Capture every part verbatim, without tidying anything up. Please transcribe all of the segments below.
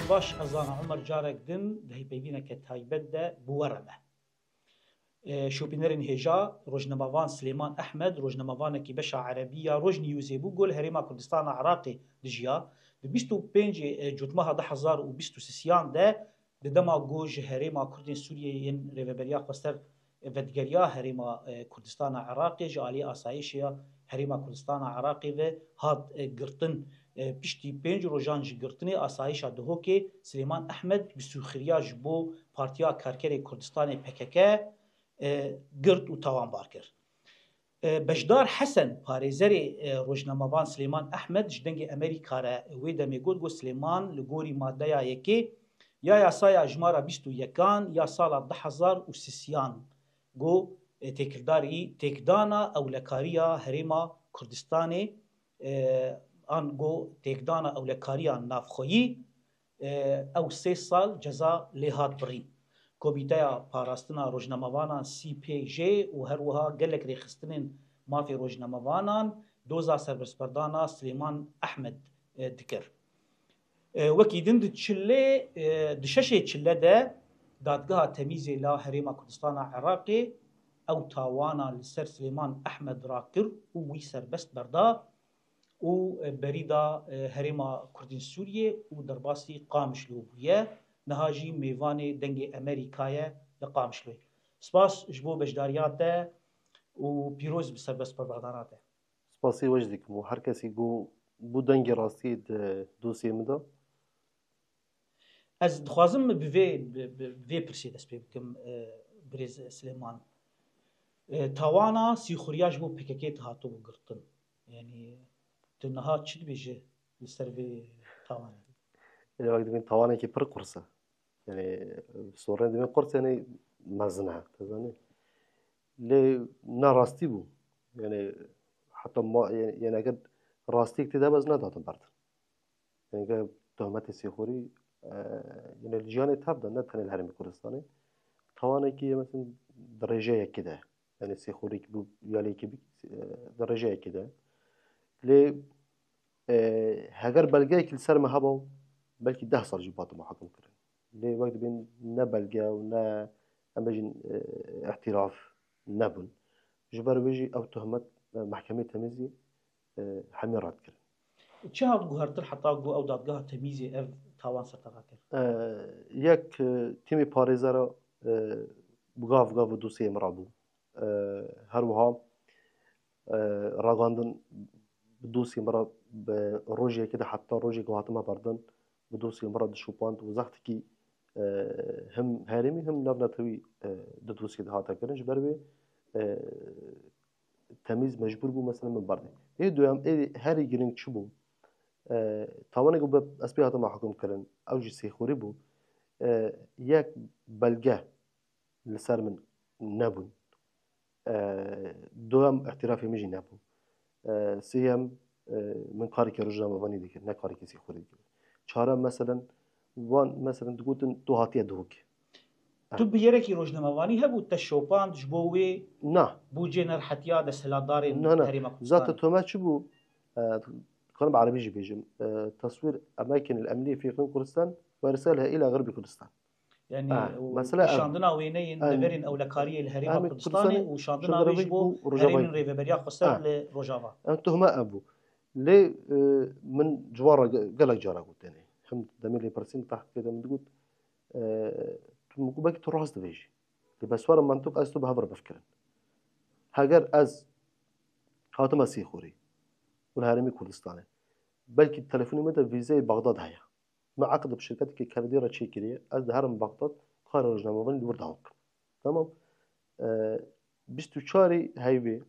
Baş, ez zana Omer carek din di hevpeyvîneke taybet de bi we re me. E, şopînerên hêja, rojnamevan Silêman Ehmed, rojnamevanekî beşa erebî ya Roj Newsê bû, ku li Herêma Kurdistana Iraqê dijiya. Di bîst û pêncê, e, Cotmeha du hezar û bîst û sisiyan de, di dema ku ji Herêma Kurdên Sûriyê yên Rêveberiya Xweser vedigeriya Herêma, e, Kurdistana Iraqê, ji aliyê asayişê ya Herêma Kurdistana Iraqê ve hat, e, girtin. E, piştî pênc rojan ji girtinê asayişa Duhokê, Silêman Ehmed bi sûxiriya ji bo Partiya Karkerê Kurdistanê, P K K, e, girt û tawanbar kir. E, Beşdar Hesen, parêzerê, e, rojnamevan Silêman Ehmed ji Dengê Emerîka re wê demê got, got, Silêman li gorî madeya yekê ya yasaya jimara bîst û yekan ya sala du hezar û sisiyan, got, e, têkildarî têkdana ewlekariya Herêma Kurdistanê, e, an got têkdana ewlekariya navxweyî, e, ew sê sal ceza lê hat birîn. Komîteya Parastina Rojnamevanan, C P J, û her wiha gelek rêxistinên mafê rojnamevanan doza serbestberdana Silêman Ehmed, e, dikir. E, wekî din di çilê, e, di şeşê çile de Dadgeha Temîzê la Herêma Kurdistana Iraqê ew tawana li ser Silêman Ehmed rakir û wî serbest berda û, e, berî da, e, Herêma Kurdên Sûriyê û derbasî Qamişlo bûye. Niha jî mêvanê Dengê Emerîka ye li Qamişloyê. Spas ji bo beşdariya te û pîroz bi serbestberdana te. Spasî we jî dikim û her kesî ku bû dengê rastiyê di dosyê min de. Ez dixwazim bi vê, bi, bi vê pirsê dest pê bikim, e, birêz Silêman. E, tawana sîxuriya ji bo P K K te hatibû girtin. Yanî tu niha çi dibêjî li ser vê tawanê? Lê wek dibîn tawanekî pir qurs e. Yanî sorên dibîn qurs, yanî mezin e, tu zanî. Lê ne rastî bû. Yanî heta ma, yanî eger rastiyek tê de be, ez nedatim berdin. Yanî tohmetê sîxurî, e, yanî li jiyanê tev de, ne tenê li Herêmê Kurdistanê, tawanekî ye, mesela, di rêje yekê de. Yanî sîxurî bû ya lê yekê bî, e, di rêje yekê de. Lê, e, heger belgeyekî li ser me heba, belkî deh sal jî bi hatime hekum kirin. Lê wek dibên ne belge û ne, em bêjin, e, îtiraf nebûn. Ji ber wê jî ew tohmet, e, mehkemê temizî, e, hemî red kirin. Çi hat guhertin heta ku ew dadgeha temîzê ev tawan ser te rakir? E, yek, e, tîmê parêzera, e, gav gav bi dosyê min re bû. E, her wiha, e, ragandin bi dosyê min re bi rojekê de heta rojê ku hatime berdin, bi dosyê min re dişopand û zextekî, e, him herêmî him navnetewî, e, di dosyê de hate kirin. Ji ber wê, e, temîz mecbûr bû, mesela, min berdê. Ê duyem, ê herî girîng çi bû? E, tawanê ku bi, ez pê hatime hekum kirin, ew jî sêxurî bû. E, yek, belge li ser min nebûn. E, duyem, îtirafê min jî nebû. E, sêyem, e, min karekî rojnamevanî dikir, ne karekî sîxurî dikir. Çarem, meselen, wan, meselen, digotin, tu hatiye Duhokê. Tu bi yerekî rojnamevanî hebû te şopand ji bo wê Na. Bûcê nerhetiya desthilatdarên Na, na. Herêma Zaten Kurdistanê? Tohmet çi bû? E, dikarim bi erebî jî bêjim. E, تصوير أماكن الأمنية في إقليم كردستان وإرسالها إلى غرب كردستان. Yanî, Ha, û mesela ev. Kişandina wêneyên Ha. Deverên ewlekariyê li Herêma Em Kurdistanê Kurdistanê û şandina şandina wê ji wê bo bû Rojavayê. Herêmên Rêveberiya Xweser Ha. Li Rojava. Em tohme ev bû. Lê, e, min ciwan re ge-, gelek cara got, yanî. Him demê lêpirsîn, tehqîqê de min digot, e, tu min got, belkî tu rast dibêjî. Lê bi swara mantiq ez tu bi hev re bifikirin. Heger ez hatime Sêxurî û li Herêmê Kurdistanê, belkî telefonê me de vîzeyê Baxdad heye. Me eqd bi şirketekî Kenedî re çêkiriye. Ez diherim Baxdad, karê rojnamevanî li wir dewam bikim. Tamam. E, bîst û çarê heyvê,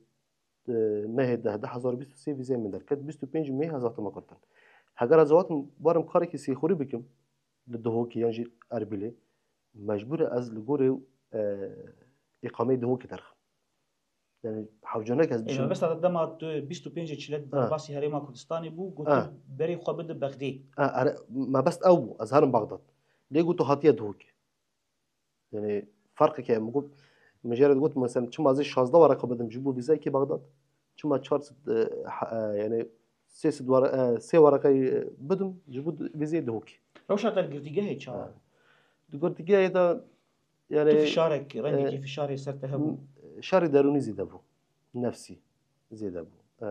e, mehê deh, du hezar û bîst û sê vîzeyê min derket. Bîst û pênc mehê ez hatime girtin. Heger ez hatim werim karekî sîxurî bikim li Duhokê yan jî Erbîlê, mecbûr e ez li gorê, e, îqameyê Duhokê derxim. Yani hewce neke ez Ê, bişim. Mebesta te dema tu bîst û pêncê çile Ha. Derbasî Herêma Kurdistanê bû, got Ha. Berê xwe bide Bexdê. Ha, are, mebest ew bû, ez herim Baxdad. Lê got tu hatiye Duhokê. Yani ferqeke min got, min jê re got, mesela, çima ez ê şazdeh wereqe bidim ji bo vîzeyekê Baxdad? Çima çar sed, e, ha, e, yani sê sed were-, e, sê wereqeyê, e, bidim ji bo vîzeyê Duhokê? Rewşa te li girtîgehê çawa bû? Di girtîgehê de yani Tu fişarek, rengekî fişarê ser te hebû? Şerê derûnî zêde bû. Nefsî zêde bû. E,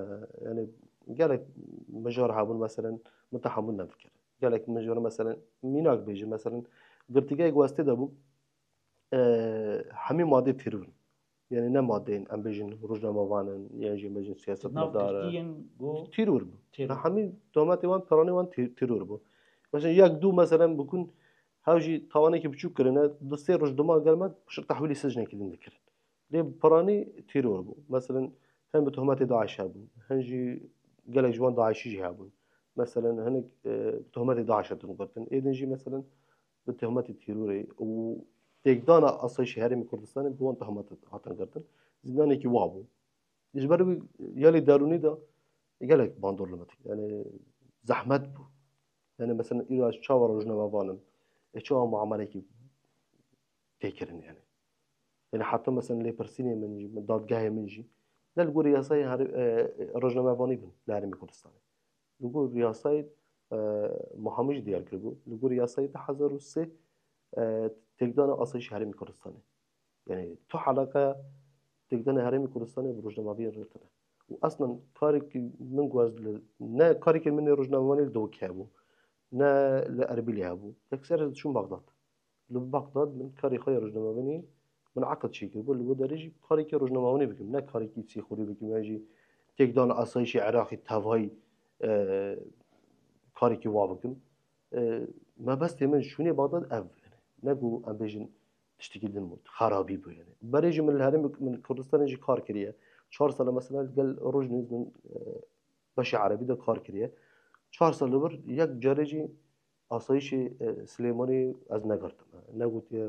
yani gelek mijar hebûn, meselen, min tehamûl nedikir. Gelek mijar, meselen, mînak bêjim, meselen, girtîgehê ku ez tê de bûm, e, hemî madê teror in. Yani ne madeyên, em bêjin, rojnamevan in, yan jî em bêjin siyasetmedar in. Girtiyên ku Teror bû. Teror. Hemî tohmetê wan, piranê wan te- teror bû. Mesela yek du, meselen, bikun, hew jî tawanekî biçûk kirine, du sê roj dima gel me, piştre tehwîlî sicnekî din dikirin. Lê piranî teror bû. Meselen, hin bi tohmetê DAIŞ hebûn, hin jî gelek ji wan DAIŞî jî hebûn. Meselen, hinek, e, bi tohmetê DAIŞ hatin girtin. Êdin jî, meselen, bi tohmetê terorê û têkdana asayişê Herêmê Kurdistanê bi wan tohmet hatin girtin. Zîndanekî wa bû. Ji ber wî ya li derûnî de gelek bandor li me tê. Yani zehmet bû. Yani, mesela, îro ez çawa rojnamevan im? E, çawa muamelekî tê kirin, yani? Yani heta, mesela, lêpirsînê min jî, dadgehê min jî, ne li gorî yasayê her, e, rojnamevanî bin li Herêmê Kurdistanê. Li gor yasayê, e, Muhamî jî diyar kiribû. Li gor yasayê du hezar û sê, e, têkdana asayişê Herêmê Kurdistanê. Yani tu heleqe têkdana Herêmê Kurdistanê bi rojnameviyên re tune. Û eslen karekî min ku ez li, ne karekî min ê rojnamevanî li Dihokê hebû, ne li Erbîlê hebû. Yekser ez diçûm Bexdad. Li Bexdad min karê xwe ya rojnamevanî min eqid çêkiribû, li wê derê jî karekî rojnamevanî bikim, ne karekî sîxurî bikim, yan jî têkdana asayişê Iraqê tevayî, e, karekî wa bikim. E, mebestê min şûnê Bexdad ev bû, yani. Ne ku em bêjin tiştekî din bû, xerabî bû, yani. Berê jî min li herêmê min Kurdistanê jî kar kiriye. Çar sal e, mesela, li gel Rojnews min, e, beşê erebî de kar kiriye. Çar sal li vir yek carê jî asayişê, e, Silêmanî ez negirtime. Negotiye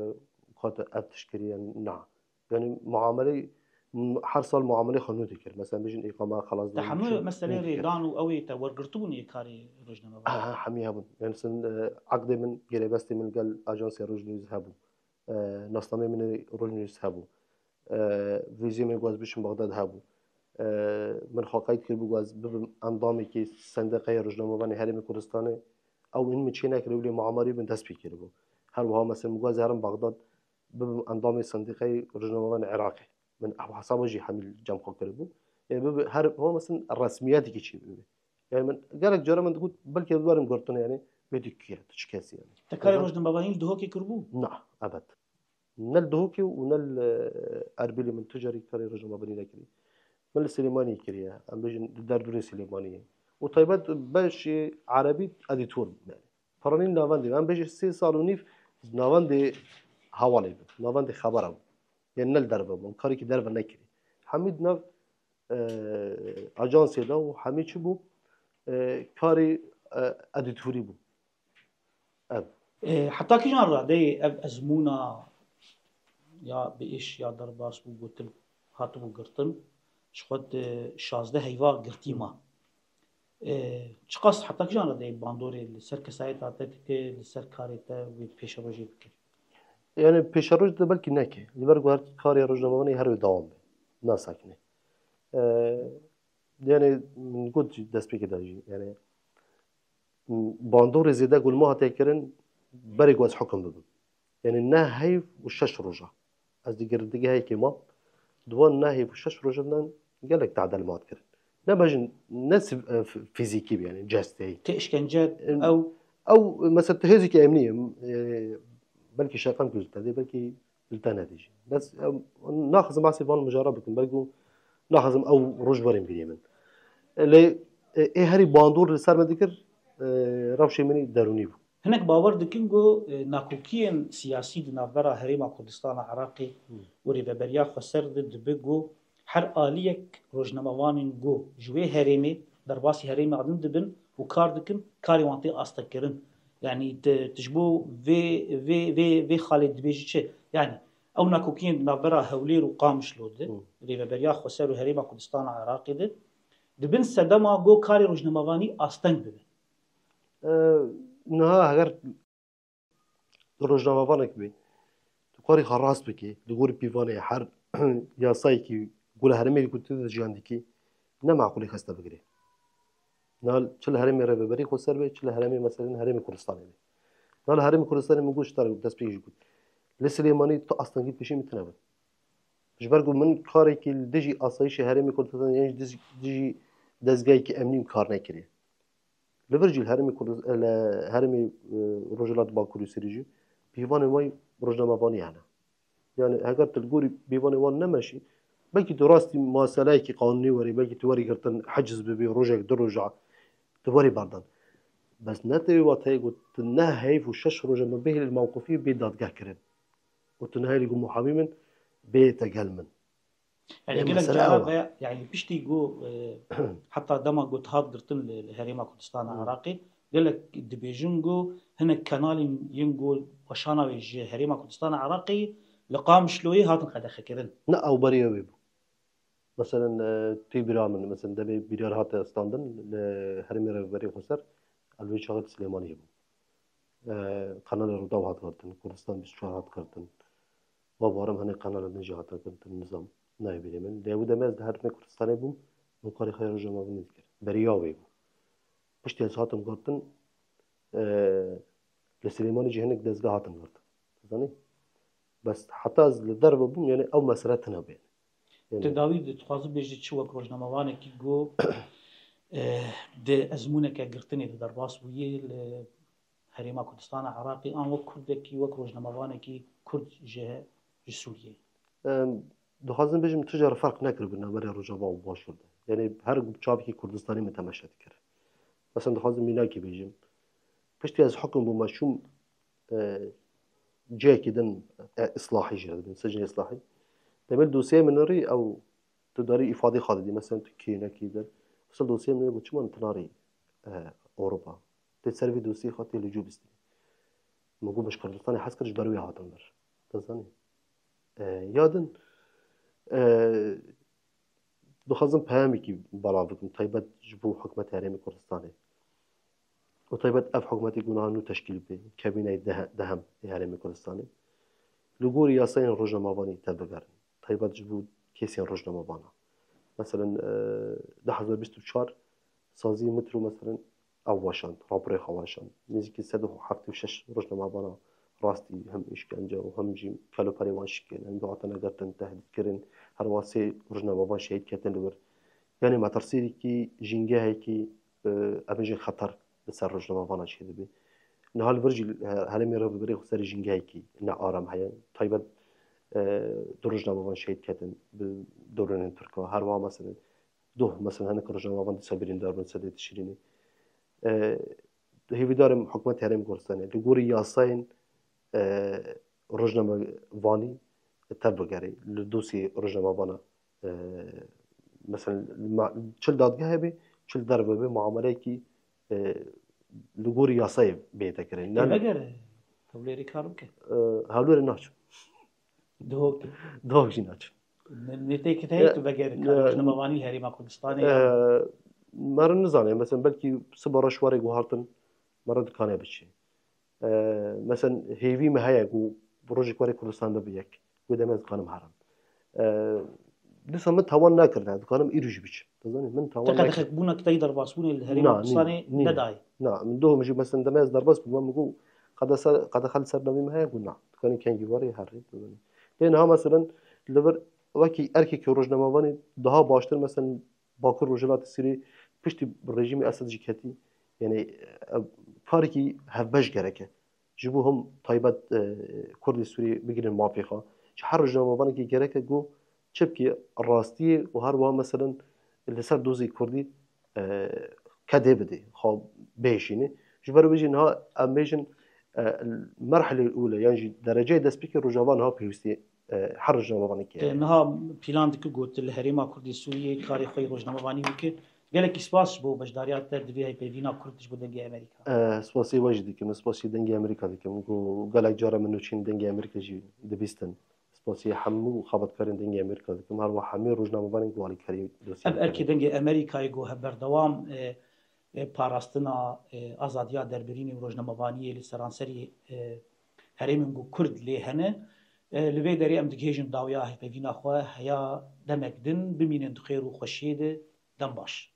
ku te ev tişt kiriye, na. Yani muamelê, m-, her sal muamelê xwe nû dikir. Mesela, bêjin îqama xelas Te dibû, hemû çi-, meseleyên nû dikir. Rêdan û ew ê te wergirtibûn yê karê rojnamevan? Ha, ha, hemî hebûn. Yani sen, e, eqdê min, girêbestê min gel Ajansê Rojnews hebû. E, nasnameyê min ê Rojnews hebû. E, vîzeyê min ku ez biçim Bexdad hebû. E, min xwe qeyd kiribû ku ez bibim endamekî Sendeqeya Rojnamevanê Herêmê Kurdistanê. Ew hîn min çê nekiribû, lê muamelê min dest pê kiribû. Her wiha, mesela, min ku ez herim Bexdad, bibim endamê Sendeqeyê Rojnamevanê Iraqê. Min ev hesaba jî hemî cem xwe kiribû. Ê bibe her, hol mesin resmiyetekî çê bibe. Yani min gelek cara min digot, belkî ez werim girtin, yani bê tu kî ye, tu çi kesî yani. Te karê rojnamevanî li Dihokê kiribû? Na, ebed. Ne li Dihokê û ne li, e, Erbilê min tu carî karê rojnamevanî nekirî. Min li Silêmaniyê kiriye, em bêjin li derdorê Silêmaniyê. Û taybet beşê erebî edîtor bûm yani. Piranî navendê, em bêjin sê sal û nîv navendê hewalê bûm, navendê xebera bûm. Yên ne li derve bûn, karekî derve nekirî. Hemî di nav, e, ajansê de û hemî çi bû? E, karê, e, edîtorî bû. Ev. E, heta kîjan radeyê ev ezmûna ya bi êş ya derbas bû gotin, hatibû girtin, ji xwe di şazdeh heyva girtî ma. E, çiqas heta kîjan re dê bandorê li ser kesayeta te dike, li ser karê te wê pêşerojê bike? Yani pêşeroj de belkî neke. Li ber ku her karê rojnamevanî her wê dewam be. Nasekine. E, yani min got jî destpêkê de jî. Yani bandorê zêde ku li me hatiye kirin, berê ku ez hukum bibim. Yani ne heyv û şeş roja. Ez di girtîgehekê mam, di wan ne heyv û şeş rojan de gelek tadel mat kirin. Ne bejin, ne siv-, e, f-, fizîkî bi, yani cesteyî. Tê işkence E, ew ew, mesela, tu hêzîkî emnî ye, e, belkî şeqem ku li te dê, belkî li te nedê jî. Bes, e, naxizim asê van mijara bikim, belkî naxizim ew roj werin bîrê min. E, lê, e, ê herî bandor li ser me dikir, e, rewşê min î derûnî bû. Hinek bawer dikin ku, e, nakokiyên siyasî di navbera Herêma Kurdistana Iraqê û Rêveberiya Xweser de dibe ku her aliyek rojnamevanên ku ji wê herêmê derbasî herêma din dibin û kar dikin, karê wan tê astekirin. Yanî tu, tu ji bo vê, vê, vê, vê xalê dibêjî çi? Yanî ew nakokiyên di navbera Hewlêr û Qamişlo de, Hı. Rêveberiya Xweser û Herêma Kurdistana Iraqê de, dibin sedema ku karê rojnamevanî asteng bibe. E, niha heger tu rojnamevanek bî, tu karê xwe rast bikî, li gorî pîvanê her yasayekî ku li herêmê ku tu de jiyan dikî, ne meqûl e kes te bigire. Niha çi li herêmê Rêveberî Xweser be, çi li herêmê, meselen, herêmê Kurdistanê be. Niha li Herêmê Kurdistanê min got, ji te re destpêkê jî got. Li Silêmanî tu astengî pêşî min tune be. Ji ber ku min karekî li dijî asayîşê Herêmê Kurdistanê yan jî dijî, dijî dezgehekî emnî min kar nekiriye. Li vir jî li Herêmê Kurd-, li Herêmê, e, Rojhilat Bakurê Sûrî jî pîvanên wayî rojnamevanî hene. Yani heger tu li gorî pîvanên wan nemeşî, belkî tu rastî maseleyekî qanûnî werî, belkî tu werî girtin, heciz bibî, rojek, du roja, tu werî berdan. Bes ne tevî wateyê ku tu ne heyv û şeş roja min bihêlî li mewqifî bê dadgeh kirin. Û tu nehêlî ku muhamî min bê te gel min. Yani Ê, gelek mesela cara ew e. Ve, yani piştî ku, e, heta dema ku hat girtin li, li Herêma Kurdistana Hı. Iraqê, gelek dibêjin ku hinek kanalên yên ku weşana wê ji Herêma Kurdistana Iraqê li Qamişloyê hatin qedexekirin. Ne ew beriya wê bû. Meselen, e, tê bîra min, meselen, demê biryar hate standin, li Herêmê Rêveberiya Xweser, ev wê çaxê li Silêmaniyê bû. E, Kanalê Rûdaw hat girtin, Kurdistan bîst û çar hat girtin. Babarim hinek kanalên din jî hate girtin, nizam nayê bîrê min. Lê ew demê ez di Herêmê Kurdistanê bûm, min karê xwe yê rojnamevanî dikir. Beriya wê bû. Piştî ez hatim girtin, e, li Silêmanî jî hinek dezgeh hatin girtin. Zanî? Bes heta ez li derve bûm, yani ew mesele tune bû. Yani. Tu dawî dixwazî bêjî çi wek rojnamevanekî ku, e, di ezmûneke girtinê de derbas bûyî li Herêma Kurdistana Iraqê an wek Kurdekî, wek rojnamevanekî Kurd ji, ji Sûriyê? Em, dixwazim bêjim tu cara ferq nekiribû navberê Rojava û Başûr de. Yani her çavekî Kurdistanî min temaşe dikir. Mesela dixwazim mînakê bêjim. Piştî ez hukum bûme çûm, e, cihekî din, e, islahî jê re dibin, sicnê islahî. Demê li dosyeyê min rî ew tu darî îfadê xwe didî. Mesela tu kê nekî din. Mesela dosyeyê min rî got çima tu narî, e, Ewropa. Tê ser vî dosyeyê xwe tê li cû bistî. Min got min ji Kurdistanê hez kir ji ber wê hatim vir. Tu zanî? E, ya din, e, dixwazim peyamekî belav bikim, taybet ji bo hikûmetê Herêmê Kurdistanê. Û taybet ev hikûmetê ku niha nû teşkîl bê, kabîneyê dehe-, dehem ê Herêmê Kurdistanê. Li gorî yasayên rojnamevanî tevbigerin. Taybet ji bo kesên rojnamevanan. Meselen, e, du hezar bîst û çar saziyê Mitro, meselen, ew weşand, raporê xwe weşand. Nêzîkî sed û heftê û şeş rojnamevana rastî hem îşkence û hem jî keloperê wan şikêne, hem hatine girtin, tehdît kirin, her wiha sê rojnamevan şehîd ketin li wir. Yani metirsiyekî jîngehekî, e, em bêjin xeter li ser rojnamevana çêdibe. Niha li vir jî, e, herêmê Rêveberiya Xweserê jîngehekî ne aram heye. Taybet, e, du rojnamevan şehîd ketin bi dronên Tirka. Her wiha meselen Doh, mesela, hinek rojnamevan dîsa birîndar bûn sedê Tişrînê. E, hêvîdar im hikûmetê Herêmê Kurdistanê li gorî yasayên, e, rojnamevanî tevbigere li dosyê rojnamevana, e, mesela, ma-, çi li dadgehê be, çi li derve be, muameleyekî, e, li gorî yasayê bête kirin. Te Ne- vegere, hewlêrî kar bike. E, hewlêrê naçim. Dihok. Dihok jî naçim. Ne, ne têkit heye Ya, tu vegerî ya. Rojnamevanî Herêma Kurdistanê E, ya? Meriv nizane, mesela belkî siba re ji warê guhartin, meriv dikane biçe. E, mesela hêvî me heye ku rojek warê Kurdistan bibe yek. Ku demê ez dikanim herim. E, dîsa min tawan nekirine, dikanim îro jî biçim. Dizanî, min tawan Te nekir. Qedexekbûna kitayî derbasbûnê li Herêma Na, nî, Kurdistanê nî. Nedayê? Na, min doh min jî mesela demê ez derbas bûme, min got, qedesa-, qedexe li ser navî me heye? Got, na. Dikanî kengî warê herî, dizanî. Lê niha, meselen, li vir wekî erkekî rojnamevanî daha baştir, meselen, Bakur Rojhilatê Sûriyê piştî rejîmê Esed jî ketî. Yani, ev karekî hevbeş gereke. Ji bo him taybet, e, Kurdê Sûriyê bigrin mafê xwe. Ji her rojnamevanekî gereke ku çi bikî rastiyê û her wiha, meselen, li ser dozê Kurdî, e, kedê bidê, xwe bihişînê. Ji ber wê jî niha em bêjin, e, merhelê ûle yan jî dereceyê destpêkê Rojava niha pêwîstî, e, her rojnamevanekê heye. Te niha plan dike got li Herêma Kurdê Sûriyê karê xwe yê rojnamevanî bike. Gelekî spas ji bo beşdariya te di vê hevpeyvîna Kurd ji bo Dengê Amerîka. E, spasî we jî dikim, spasî Dengê Amerîka dikim. Ku gelek cara min nûçeyên Dengê Amerîka jî dibîstin. Spasî hemû xebatkarên Dengê Amerîka dikim. Her wiha hemî rojnamevanên ku alîkarî dosyê Ev erkê Dengê Amerîkayê ku hevber dewam, e, e, parastina, e, azadiya derbirînê û rojnamevaniyê li seranserî, e, herêmên ku Kurd lê hene. E, li vê derê em digihêjin dawiya hevpeyvîna xwe, heya demek din, bimînin di xêr û xweşiyê de, dem baş.